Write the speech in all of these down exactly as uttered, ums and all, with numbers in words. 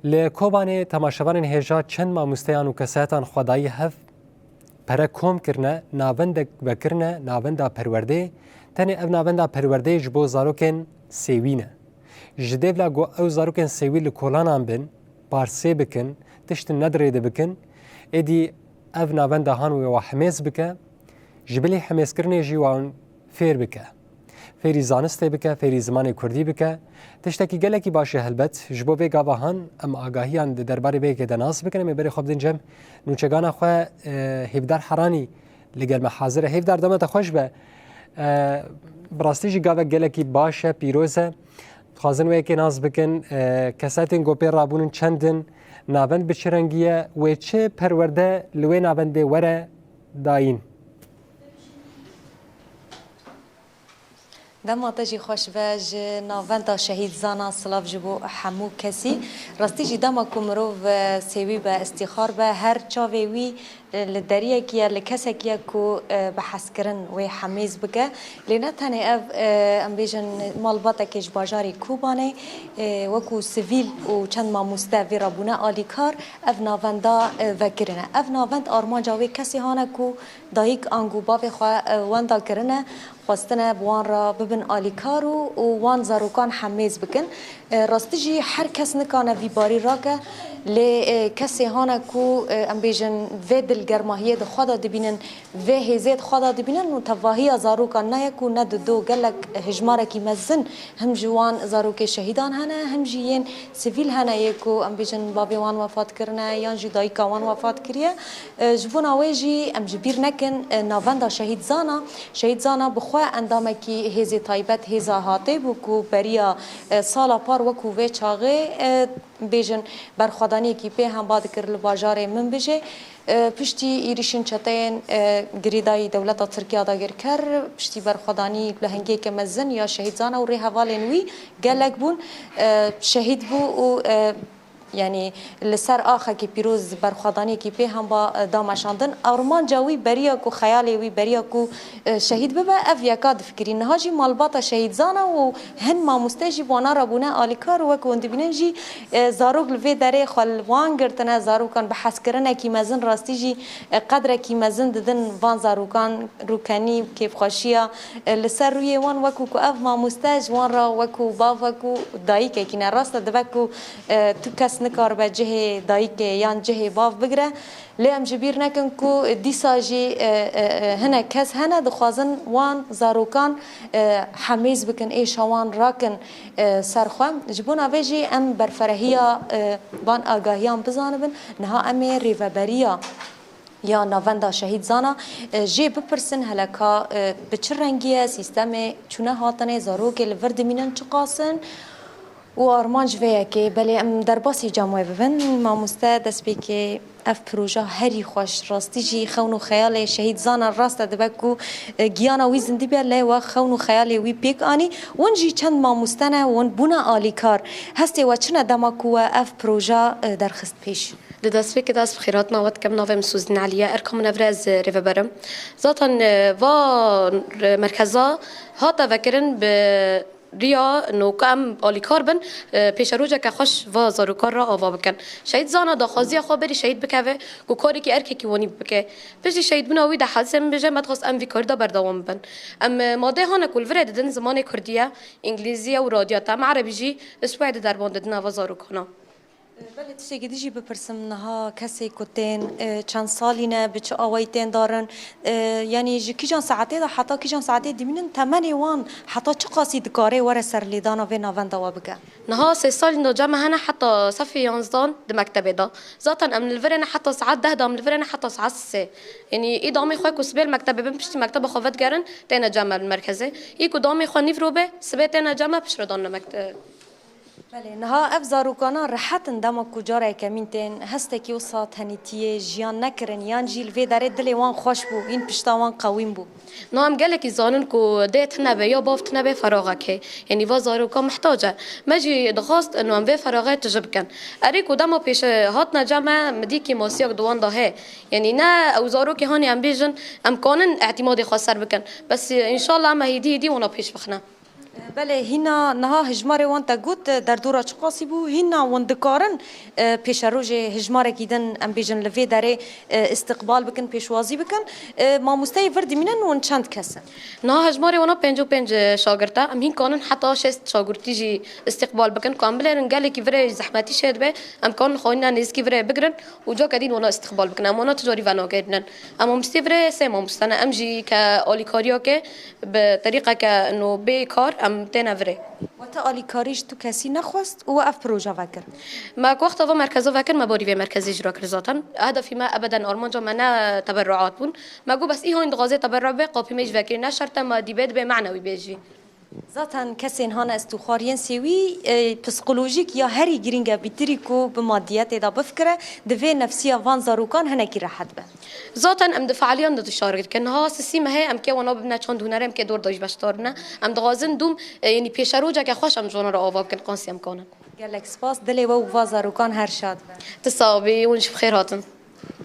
Li Kobanê temaşevanên hêja çend mamosteyan û kesayetan xwedayî hev pere kom kirine, navendek vekirine, navenda perwerdeyê. Tenê ev navenda perwerdeyê ji bo zarokên sêwî ne. Ji dêvla ku ew zarokên sêwî li kolanan bin, parsê bikin, tiştin ne di rê de bikin, êdî ev navenda han wê wa himêz bike, ji bilî himêzkirinê jî wan fêr bike. Fêrî zanistê bike, fêrî zimanê kurdî bike. Tiştekî gelekî baş e helbet. Ji bo vê gava han em agahiyan di derbarê vê yekê de nas bikin. Em ê berê xwe bidin cem nûçegana xwe, e, Hêvdar Heranî li gel me hazir e. Hêvdar, dema te xweş be. E, bi rastî jî gavek gelekî baş e, pîroz e. Dixwazin wê yekê nas bikin. E, kesatên ku pê rabûnin çend in, navend bi çi rengî ye, wê çi perwerde li wê navendê were dayîn? Dema te jî xweş be, ji navenda Şehîd Zana silav ji bo hemû kesî. Rastî jî dema ku mirov, e, sêwî be, îstîxar be, her çavê wî, e, li deriyekî ye, li kesekî ye ku, e, bi hezkirin wê hemêz bike. Lê ne tenê ev, e, em bêjin malbatekê ji bajarê Kobanê, e, wekû sivîl û çend mamoste vê re bûne alîkar, ev navenda, e, vekirine. Ev navend armanca wê kesê hane ku dayik ango bavê xwe, e, wenda kirine, xwestine bi wan re bibin alîkar û, û wan zarokan hemêz bikin. E, rastî jî her kes nikane vî barî rake, lê, e, kesê hane ku, e, em bêjin vê dilgermahiyê di xwe de dibînin, vê hêzê di xwe de dibînin û tevahiya zarokan ne yek û ne di du, gelek hejmarekî mezin him ji wan zarokê şehîdan hene, him jî yên sivîl hene yê ku em bêjin bavê wan wefat kirine yan jî dayika wan wefat kiriye. E, ji bona wê jî em ji bîr nekin, e, navenda Şehîd Zana. Şehîd Zana bi xwe endamekî hêzê taybet, hêza hatê bû ku beriya, e, sala par wekû vê çaxê, e, bêjin berxwedaniyekî pê hemba dikir li bajarê Minbijê. E, piştî êrîşên çeteyên, e, girêdayî dewleta Tirkiya dagirker, piştî berxwedanî lehengiyeke mezin ya Şehîd Zana û rêhevalên wî gelek bûn, e, şehîd bû û, e, Yanî li ser axekî pîroz berxwedaniyekî pê hemba, e, da meşandin. Armanca wî beriya ku xeyalê wî beriya ku, e, şehîd bibe, ev yeka difikirî. Niha jî malbata Şehîd Zana û hin mamoste jî wana re bûne alîkar û wek hûn dibînin jî, e, zarok li vê derê xwe li wan girtine, zarokan bi hezkirinekî mezin rastî jî, e, qedrekî mezin didin van zarokan, rûkenî, kêfxweşiya, e, li ser rûyê wan wekû ku ev mamoste ji wan re wekû bav, wekû dayikekî ne. Rast e, dibe ku e, tu kes nikaribe cihê dayikê yan cihê bav bigire. Lê em ji bîr nekin ku dîsa jî, e, e, e, hinek kes hene dixwazin wan zarokan, e, hemêz bikin, êşa wan rakin, e, ser xwe. Ji bona vê jî em berferehiya, e, van agahiyan bizanibin. Niha em ê rêveberiya ya navenda Şehîd Zana, e, jê bipirsin hele ka, e, bi çi rengî ye sîstemê çûne hatinê, zarokê li vir dimînin çiqas in û armanc vê yekê. Belê em derbasî cem wê bibin. Mamoste destpêkê ev proje herî xweş, rastî jî xewn û xeyalê Şehîd Zana rast e dibe ku, e, giyana wî zindî be, lê we xewn û xeyalê wî pêk anî. Hûn jî çend mamoste ne, hûn bûne alîkar. Hestê we çi ne dema ku we ev proje, e, derxist pêş? Di destpêkê de ez bi xêrhatina we dikim. Navê min Sozîn Elî ye. Erka min ev re ez rêveber im. Zaten, e, va, e, merkeza hate vekirin bi riya no ku em alîkar bin, e, pêşerojeke xweş va zarokan re ava bikin. Şehîd Zana daxwaziya xwe berî şehîd bikeve ku karekî erkekî wanî bike. Piştî şehîdbûna wî de hezê min bêje, me dixwest em vî karî de berdewam bibin. Em, e, madeyê hane ku li vir e didin, zimanê kurdî ye, îngilîzî ye û radya te. Em erebî jî usbûê de derbandidin eva zarokana. Belê, tiştekî din jî bipirsim, niha kesê ku tên, e, çend salî ne, bi çi awayî tên darin, e, yanî ji kîjan saetê de heta kîjan saetê dimînin, temenê wan heta çiqasî dikare were serlêdana vê navenda we bike? Niha sê salî de cem me hene heta sefê yanzdan di mektebê de. Zaten em li vir ê ne heta saet deh de, em li vir ê ne heta saet sê. Yanî î damê xwe ku sibê li mektebê bin, piştî mekteba xwe vedigerin, têne cem me li merkezê. Î ku damê xwe nîvro be, sibê têne cem me, piştre dan li mekte-, Belê, niha ev zarokana rehet in dema ku cara yekemîn tên, hestekî wisa tenêtiyê, jiyan nekirin, yan jî li vê derê dilê wan xweş bû, hîn pişta wan qewîn bû? Niha em gelekî zanin ku dê tune be ya bav tune be feraxekê. Yanî va zaroka mihtac e. Me jî dixwast ino em vê feraxê tije bikin. Erê ku dema pêşe hatine cem me, mi dî kêmasiyak di wan de heye. Yanî ne ew zarokê hanê em bêjin, em kanin îtîmadê xwe ser bikin. Bes, înşallah em hêdî hêdî wana pêş bixine. Belê, hîna niha hijmarê wan te got, e, derdora çiqasî bû, hîna wan dikarin, e, pêşerojê hijmarekî din, em bêjin, li vê derê, e, îstiqbal bikin, pêşwazî bikin. E, mamosteyê vir dimînin, wan çend kes in? Niha hijmarê wana pêncî û pênc şagirt e. Em hîn kanin heta şêst şagirtî jî îstiqbal bikin, ku em bilêrin gelekî virê zehmetî çêdibe, em kanin xwîna nêzîkî virê bigirin û cake din wana îstiqbal bikin. Em wana tu carî venagirînin. Em mamostê virê sê mamoste ne. Em jî ke alîkariyeke bi terîqeke no bê kar em têne virê. We te alîkarî ji tu kesî nexwest û we ev proje vekir? Me ku wexta va merkeza vekir, me barî vê merkezê jî rakir zaten. Hedefî me ebeden, armanca me ne teberruat bûn. Me got bes î hîn dixwaze teberru be, qapî me jî vekirî, ne şert e, madî bê, dibe menewî bê jî. Zaten kesên hane ez tu xwariyên sêwî, e, psikolojîk ya herî girîng e, bîtirî ku bi madiyetê de bifikire, divê nefsiya van zarokan hinekî rehet be. Zaten em di fealiyan de dişar dikin. Niha sisî me heye, em kê wana bibine çand hunerê, em kê dor de jî beşdar bine. Em dixwazin dûm, e, yanî pêşerojeke xweş em ji wana re ava bikin, qasî em kanin. Gelek spas, dilê we û va zarokan her şad be. Tu sax bî, hûn jî bi xêr hatin.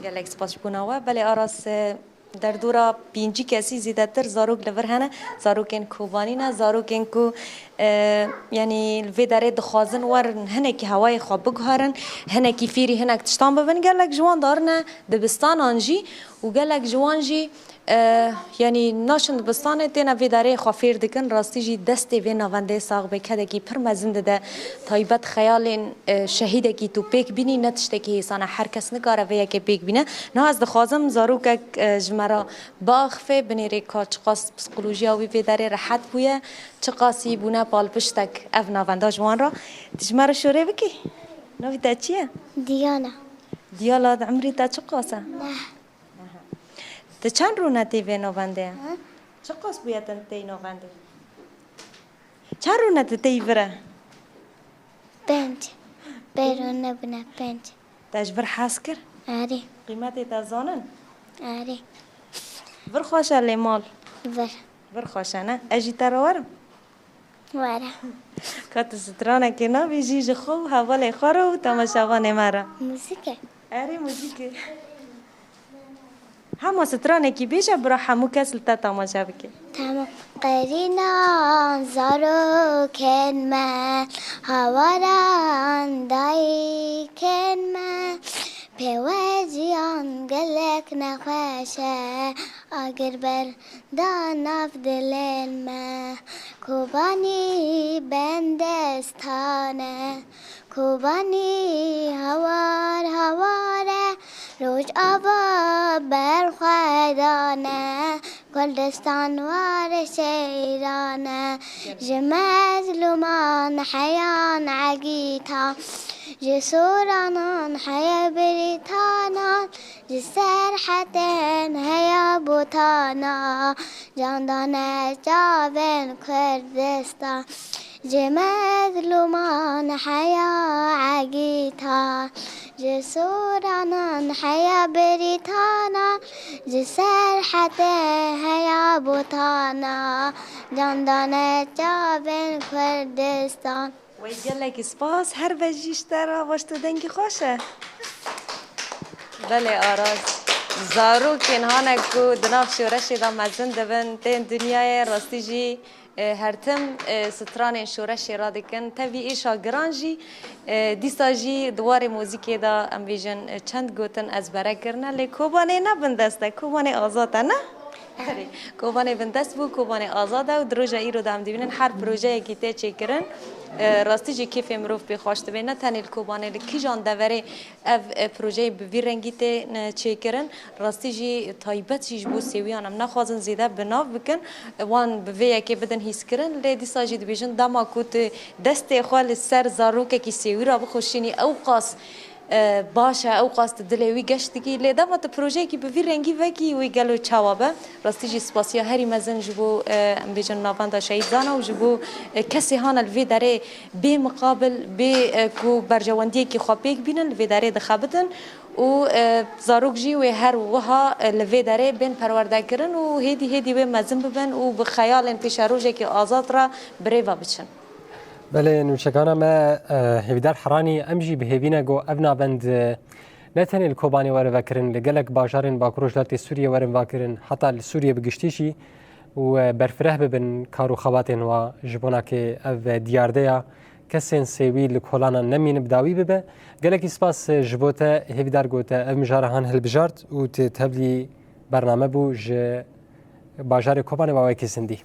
Gelek spas ji bona we. Belê Aras, e, derdora pêncî kesî zêdetir zarok li vir hene. Zarokên Kobanî ne, zarokên ku, e, yanî li vê derê dixwazin werin hinekî hewayê xwe biguherin, hinekî fêrî hinek tiştan bibin. Gelek ji wan darine dibistanan jî û gelek ji wan jî, e, yanî naşin dibistanê, têne vê derê xwe fêr dikin. Rastî jî destê vê navendeyê sax be, kedekî pir mezin dide, taybet xeyalên, e, şehîdekî tu pêk bînî ne tiştekî hêsan e. Her kes nikare vê yekê pêk bîne. Niha ez dixwazim zarokek, e, ji me re biaxife, binêrê ka çiqas psikolojiya wî vê derê rehet bûye, çiqasî bûne palpiştek ev navenda ji wan re. Tu ji me re şorê bikî? Navê te çi ye? Diyana. Diyala, di emrê te çiqas e? Neh. Aha. Tu çend rûne tê vê navendê? Hı? Çiqas bûye tu tê navendê? Çend rûne tu tê vir e? Pênc. Pênc rûne bûne, pênc. Te ji vir hez kir? Erê. Qîmetê te zanin? Erê. Vir xweş e lê mal? Vir. Vir xweş e, ne? Ez jî te re werim? Were. Ka tu stranekê nabêjî ji xwe û hevalê xwe re û temaşevanê me re? Muzîk e. Erê, muzîk e. Hema stranekî bêje, bira hemû kes li te temaşe bike. Tamam. Qerînan zarokên me, hawaran dayikên me, pê we jiyan gelek nexweş e, agir ber da nav dilên me. Kobanî bendestan e, Kobanî hawar hawar e, Rojava berxwedan e, Kurdistan warê seyran e. Ji mezlûman heya negîtan, ji soranan heya birîtanan, ji serhetên heya botana, can dane çavên Kurdistan. Ji mezlûman heya egîtan, ji soranan heya birîtanan, ji serhetê heya botana, can dane çavên Kurdistan. Wey gelekî spas, her be jî ji te re, baş tu dengî xweş e. Belê Aras, zarokên hane ku di nav şoreşê de mezin dibin, tên dinyayê, rastî jî, e, her tim, e, stranên şoreşê radikin. Tevî êşa giran jî, e, dîsa jî di warê muzîkê de, em bêjin, e, çend gotin ezbere kirine, lê Kobanê ne bindest e, Kobanê azad e, ne? Erê, Kobanê bindest bû, Kobanê azad e û di roja îro de em dibînin her projeyekî tê çêkirin. E, rastî jî kêfê mirov pê xweş dibe. Ne tenê li Kobanê, li kîjan deverê ev, e, projeyê bi vî rengî tê, e, çêkirin. Rastî jî taybet jî ji bo sêwiyan em naxwazin zêde bi nav bikin. E, wan bi vê yekê bidin hîskirin. Lê dîsa jî dibêjin dema ku tu destê xwe li ser zarokekî sêwî re bixweşînî, ew qas e, baş e, ew qas di dilê wî geş dikî, lê dema tu projeyekî bi vî rengî vekî, wî gelo çawa be? Rastî jî spasiya herî mezin ji bo, e, em bêjin navenda Şehîd Zana û ji bo, e, kesê hane li vê derê bê miqabil, bê, e, ku berjewendiyekî xwe pêk bînin, li vê derê dixebitin û, e, zarok jî wê her wiha, e, li vê derê bên perwerdekirin û hêdî hêdî wê mezin bibin û bi xeyalên pêşerojekî azad re bi rê ve biçin. Belê, nûçegana me, e, Hêvîdar Heranî, em jî bi hêvî ne ku ev navend, e, ne tenê li Kobanê were vekirin, li gelek bajarên Bakur Rojhilatê Sûriyê werin vekirin, heta li Sûriyê bi giştî jî. û berfireh bibin kar û xebatên wa ji bona ke ev diyardeya kesên sêwî li kolanan nemîn bi dawî bibe. Gelekî spas ji bo te hêvîdar ku te ev mijara han hilbijart û tu tevlî bername bû ji bajarê Kobanê wa wekî Sindî.